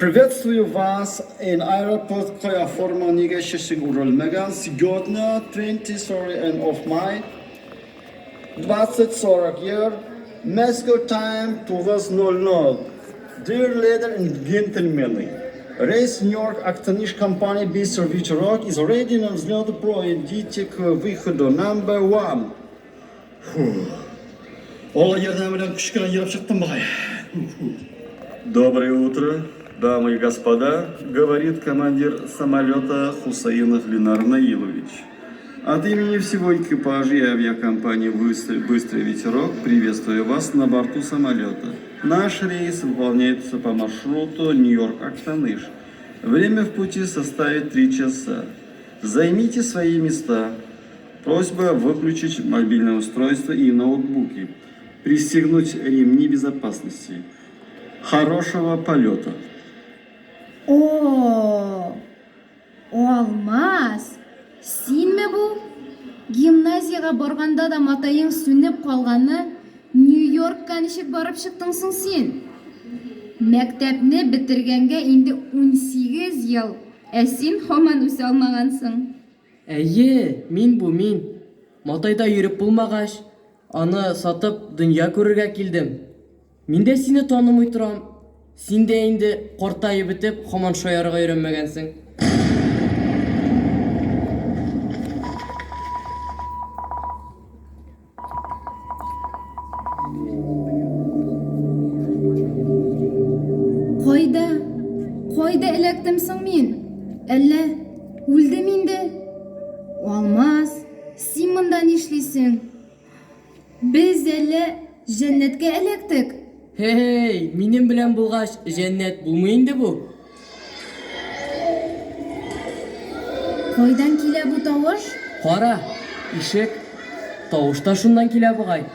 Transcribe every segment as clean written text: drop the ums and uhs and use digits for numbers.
Приветствую вас in aeroport кая форма нигә чәчең үрелмәгән сегодня 20 sorry and of May 20:40 year Moscow time 9:00 Dear ladies and gentlemen Рейс Нью-Йорк Актаныш компания Быстро Ветерок is ready на взлет пройдите к выходу number one. Алла ярдәме белән көч кенә ерып чыктым бугай. Доброе утро, дамы и господа, говорит командир самолета Хусаинов Ленар Наилович. От имени всего экипажа и авиакомпании «Быстрый, Быстрый ветерок» приветствую вас на борту самолета. Наш рейс выполняется по маршруту Нью-Йорк-Актаныш. Время в пути составит 3 часа. Займите свои места. Просьба выключить мобильное устройство и ноутбуки. Пристегнуть ремни безопасности. Хорошего полета. О, Алмаз, синме бу? Гимназиягә барганда да матаең сүнеп калганы, Нью-Йоркка ничек барып чыктың соң син? Мәктәпне бетергәнгә инде 18 ел, ә син һаман үсә алмагансың. Әйе, мин бу, мин. Матайда йөреп булмагач, аны сатып дөнья күрергә килдем. Мин дә сине танымый торам. Син дә инде картаеп бетеп, һаман шаярырга өйрәнмәгәнсең. Кайда? Кайда эләктем соң мин? Әллә үлдем инде? Алмаз, син монда нишлисең? Без әллә җәннәткә эләктек? Һей, минем белән булгач, җәннәт булмый инде бу. Кайдан килә бу тавыш? Кара, ишек. Тавыш та шуннан килә бугай.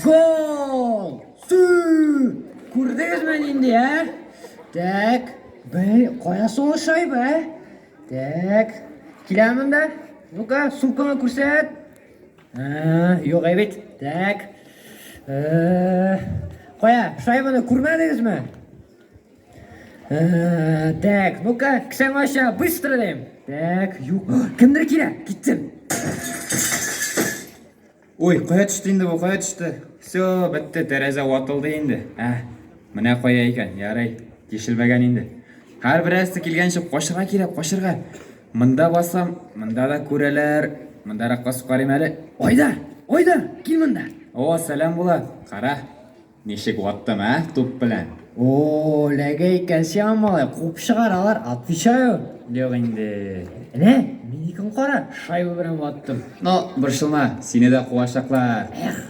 Гол! Сü! Күрдегезме нинди, ә? Так, бер, кая соң ул шайба, ә? Так, килә монда. Ну-ка, сумкаңны күрсәт. Ә, юк әйбит. Так. Ә, кая, шайбаны күрмәдегезме? Ә, так, ну-ка, кесәңне ача, быстро дим. Так, юк. Кемдер килә, киттем. Ой, кая төште инде бу, кая төште? Все, бетте, тәрәзә ватылды инде. Ә, менә кая икән, ярый, тишелмәгән инде. Һәр берәрсе килгәнче качырга кирәк, качырга. Монда басам, монда да күрәләр. Мондарак басып карыйм әле. Айдар, Айдар, кил монда. О, сәлам Булат. Кара, ничек ваттым, ә, туп белән. О, ләгә икән сиңа малай, куып чыгаралар, отвечаю. Юк инде. Әнә, минекен кара, шайба белән ваттым. Ну, борчылма, сине дә куачаклар. Эх.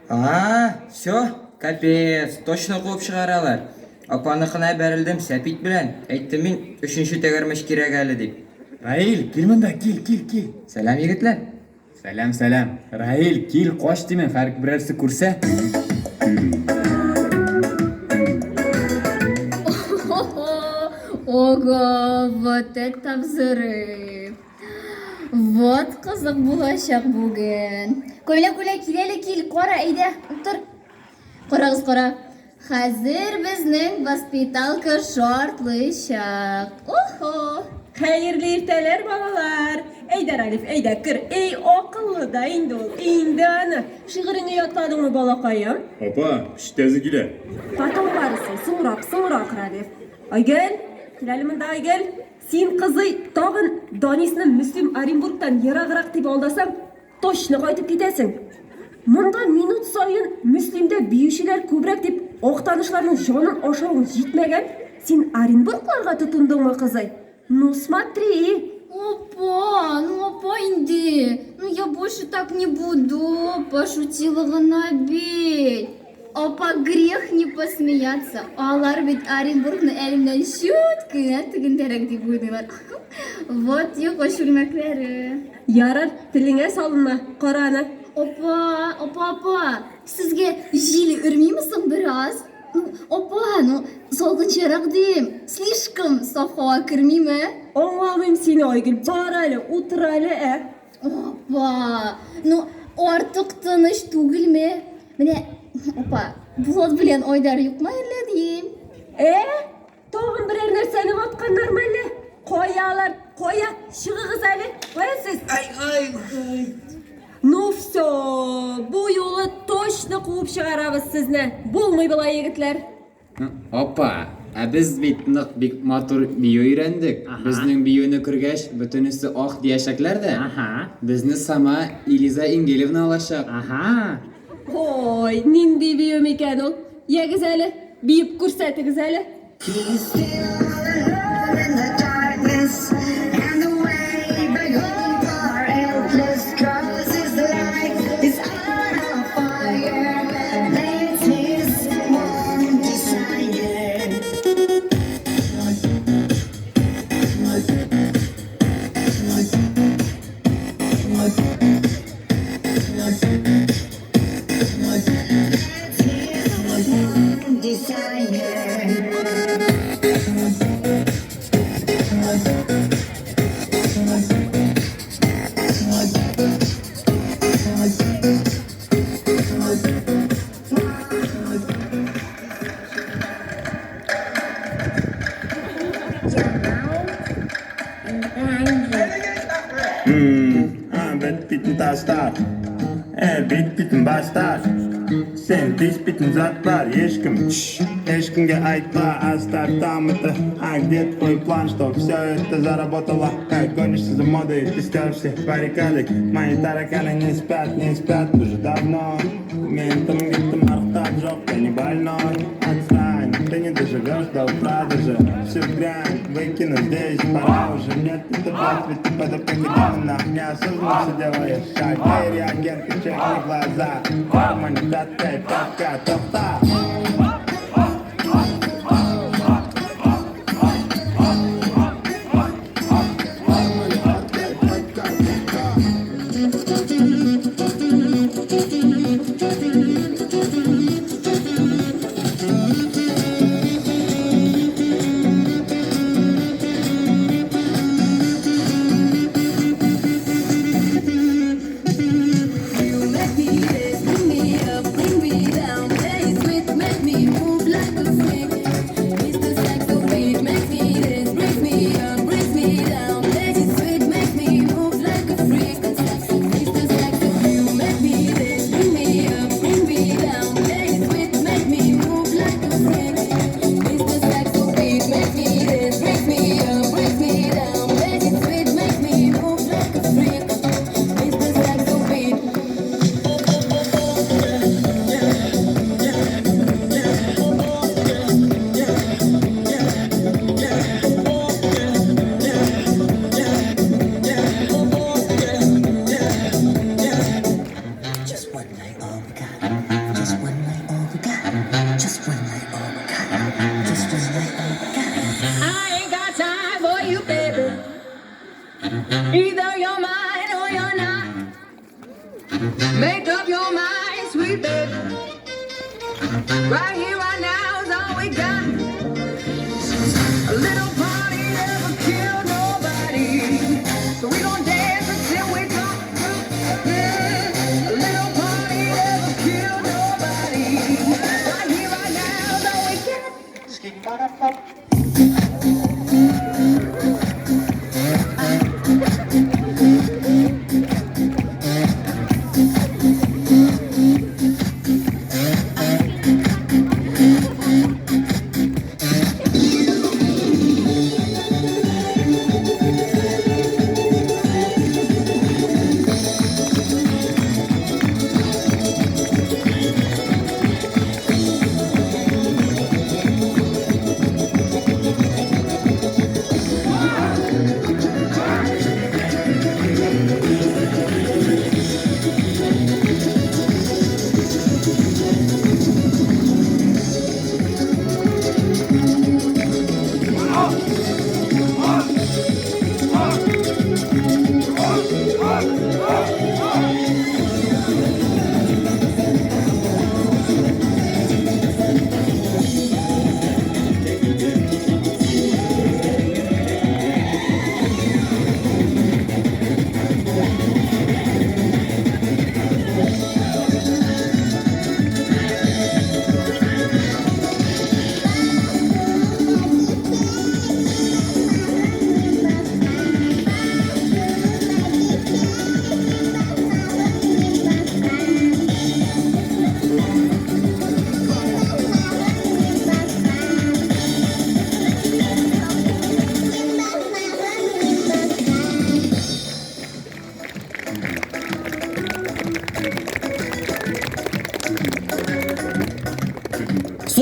А, все, капец, точно куып чыгаралар. Апаныкына бәрелдем сәпит белән. Әйттем мин, өченче тәгәрмәч кирәк әле дип. Раил, кил монда, кил, кил, кил. Сәлам, егетләр. Сәлам, сәлам. Раил, кил, кач димен, һәр берәрсе күрсә. Ого, вот это взрыв. Вот кызык булачак бүген. Көлә, көлә, кил әле, кил, кара, әйдә, утыр. Карагыз, кара. Хәзер безнең воспиталка шартлыйчак. Охо! Хәерле иртәләр, балалар! Әйдә, Ралиф, әйдә, кер. Эй, акыллы да инде ул. Инде аны. Шигыреңне ятладыңмы, балакаем? Апа, печтәзе килә. Потом барысы, соңрак, соңрак, Ралиф. Айгөл, кил әле монда, Айгөл. Син, кызый, тагын Данисны Мөслим Оренбургтан ераграк дип алдасаң, Точно кайтып китәсең. Монда минут саен Мөслимдә биючеләр күбрәк дип актанышларның җанын ашавың җитмәгән, син Оренбургларга тотындыңмы, кызый? Ну смотри! Опа, ну апа инде, ну я больше так не буду, пошутила гына бит. Апа, грех не посмеяться, алар бит Оренбургны әлемнән чүт кенә тегендәрәк дип уйлыйлар. Вот йокы чүлмәкләре. Ярар, телеңә салынма, кара аны. Апа, апа, апа, сезгә җил өрмиме соң бераз? Ну, апа, ну, салкынчарак дим, слишком саф һава кермиме? Аңламыйм сине, Айгөл, бар әле, утыр әле, ә. Апа, ну артык тыныч түгелме? Менә, апа, Булат белән Айдар юкмы әллә дим? Ә? Тагын берәр нәрсәне ватканнармы әллә? Кая алар? Кая? Чыгыгыз әле. Кая сез? Ай, ай, ай. Ну все, бу юлы точно куып чыгарабыз сезне. Булмый болай, егетләр. Апа, ә без бит нык бик матур бию өйрәндек. Безнең биюне күргәч, бөтенесе ах диячәкләр дә. Безне сама Илиза Ингелевна алачак. Ага. Ой, нинди бию микән ул? Ягез әле, биеп күрсәтегез әле. Бетпейтін тастар, бүйтпейтін бастар. Сен тиіспейтін зат бар, ешкім, ешкімге айтпа, оставь там это. А где твой план, чтоб все это заработало? Гонишься за модой, ты стер все баррикады. Мои тараканы не спят, не спят уже давно. Мен тым кеттім арықтап, жоқ, я не больной. Отстань, ты не доживешь до утра даже. Всю дрянь выкину здесь, пора уже. Нет, это вот, ведь ты подоплеки неосознанно все делаешь. Шаг, реагенты, чекни глаза. Форма не пятка, пятка, тоқта.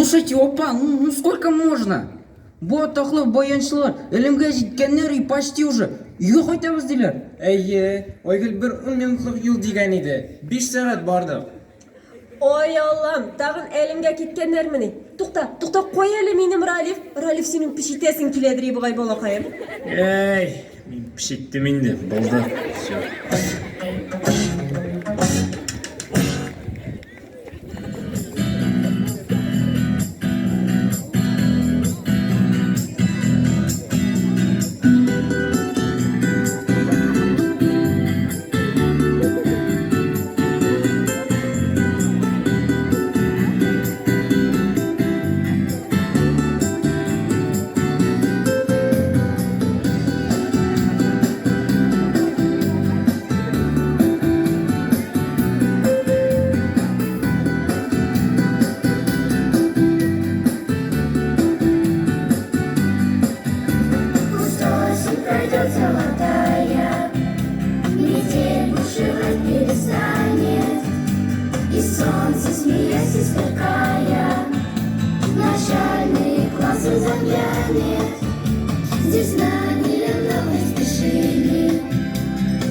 Слушайте, опа, ну сколько можно? Бу атаклы баянчылар элемгә җиткәннәр и почти уже. Өйгә кайтабыз диләр. Әйе, Айгөл бер ун минутлык юл дигән иде. Биш сәгать бардык. Ой, Аллам, тагын әлемгә киткәннәрмени? Тукта, тукта, кой әле минем Ралиф. Ралиф, синең пешитәсең киләдер, бугай, балакаем. Әй, мин пешиттем инде, булды. Всё. Пусть осень пройдет золотая, Метель бушевать перестанет, И солнце, смеясь и сверкая, В начальные классы заглянет. Здесь знания новые спешили,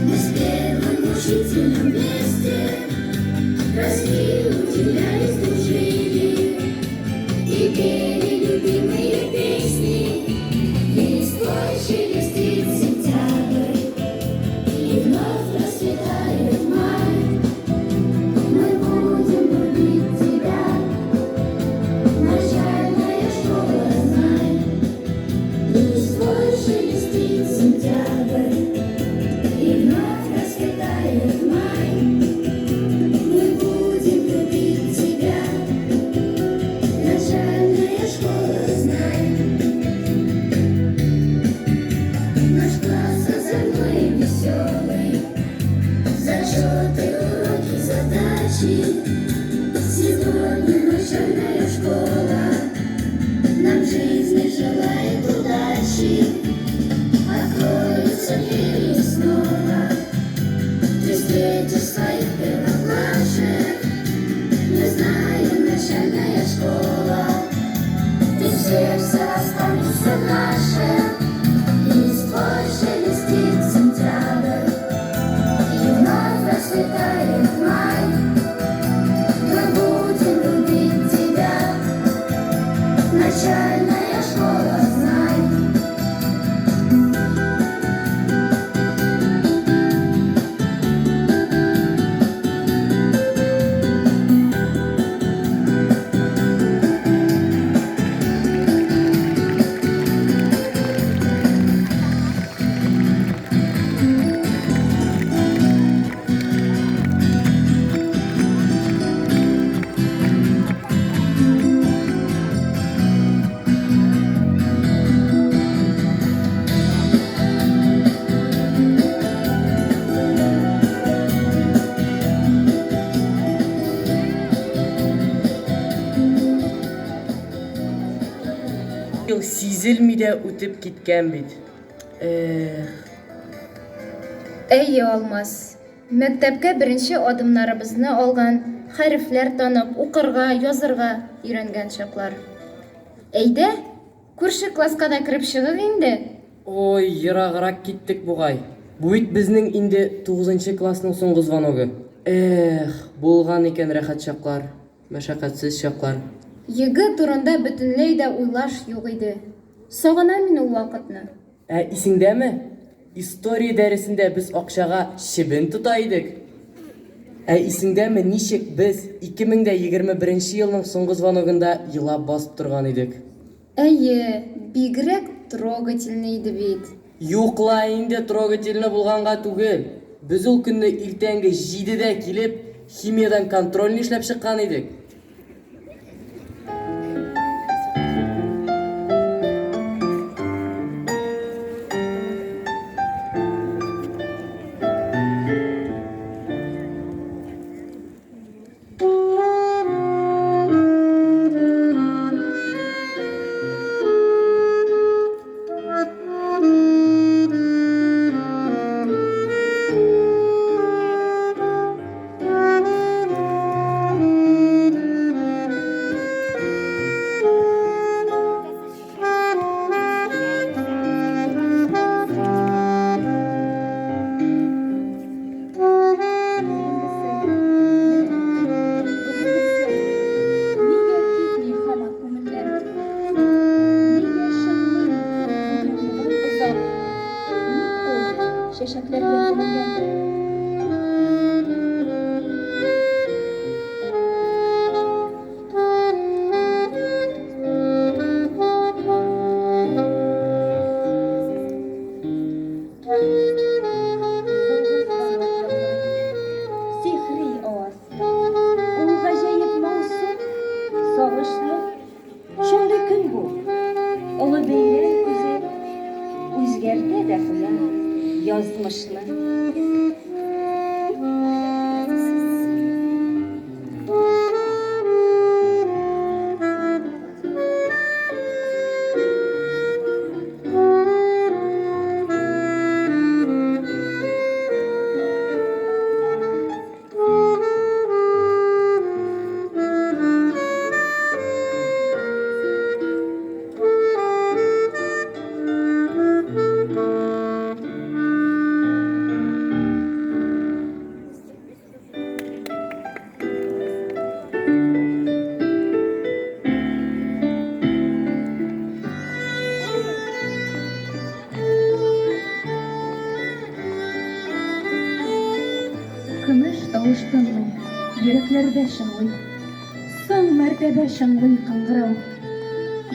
Мы с первым учителем вместе Росли, удивлялись, дружили И пели любимые песни. Листвой шелестит сентябрь, И вновь расцветает май. Мы будем любить тебя, Начальная школа, знай. Листвой шелестит сентябрь, И вновь расцветает май. Мы будем любить тебя, Начальная школа, знай. Наш класс озорной и веселый, Зачеты, уроки, задачи. Сегодня начальная школа Нам в жизни желает удачи. Откроются двери снова, Ты встретишь своих первоклашек. Мы знаем, начальная школа, Ты в сердце останешься нашим. Листвой шелестит сентябрь, И вновь расцветает май. Мы будем любить тебя, Начальная школа, знай. Ел сизелми дә үтеп киткән бит. Эх. Әйе, Алмаз. Мәктәпкә беренче адымнарыбызны алган, хәрефләр танып, укырга, язырга өйрәнгән чаклар. Әйдә, күрше класска да кереп чыгыйк инде. Ой, ераграк киттек бугай. Бу бит безнең инде тугызынчы классның соңгы звоногы. Эх, булган икән рәхәт чаклар, мәшәкатьсез чаклар. ЕГЭ турында бөтенләй дә уйлаш юк иде. Сагынам мин ул вакытны. Ә исеңдәме, история дәресендә без акчага чебен тота идек? Ә исеңдәме, ничек без 2021 елның соңгы звоногында елап басып торган идек? Әйе, бигрәк трогательный иде бит. Юк ла инде, трогательный булганга түгел. Без ул көнне иртәнге 7дә килеп, химиядән контрольный эшләп чыккан идек. Көмеш тавыш тынмый, йөрәкләрдә чыңлый. Соң мәртәбә чыңлый кыңгырау.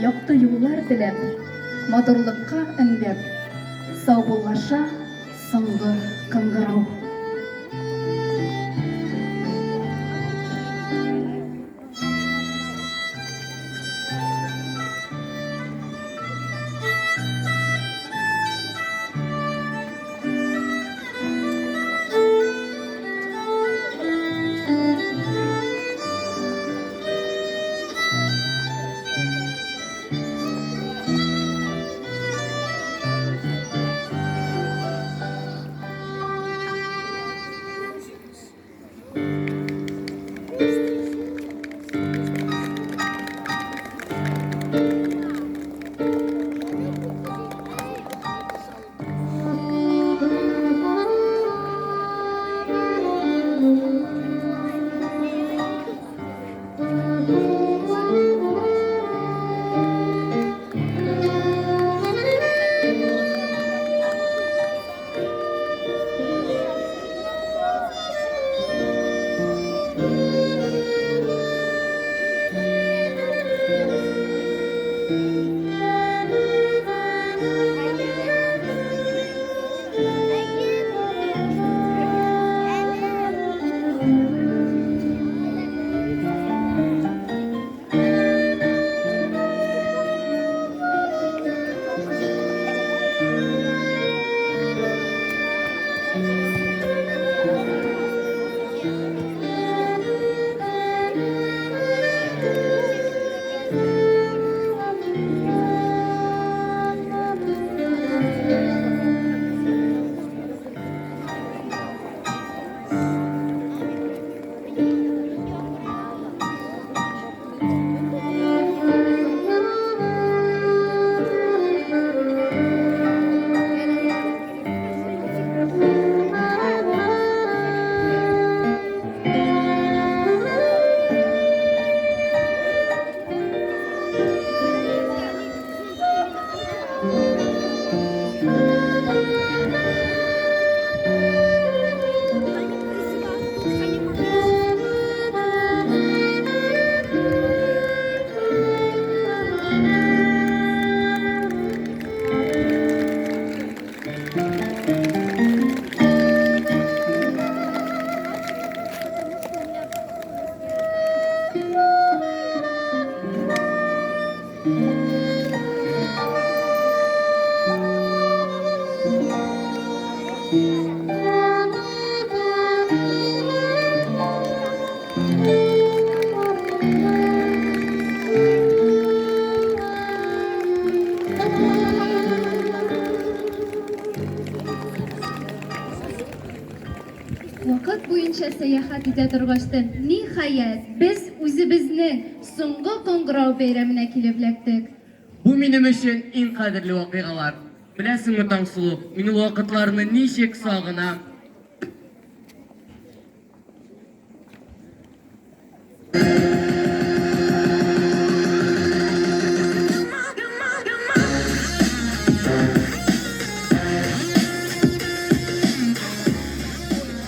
Якты юллар теләп, матурлыкка өндәп, саубуллаша соңгы кыңгырау. Вакыт буенча сәяхәт итә торгачтын, ниһаять, без үзебезнең соңгы кыңгырау бәйрәменә килеп эләктек. Бу минем өчен иң кадерле вакыйгалар. Беләсеңме, Таңсылу, мин ул вакытларны ничек сагынам.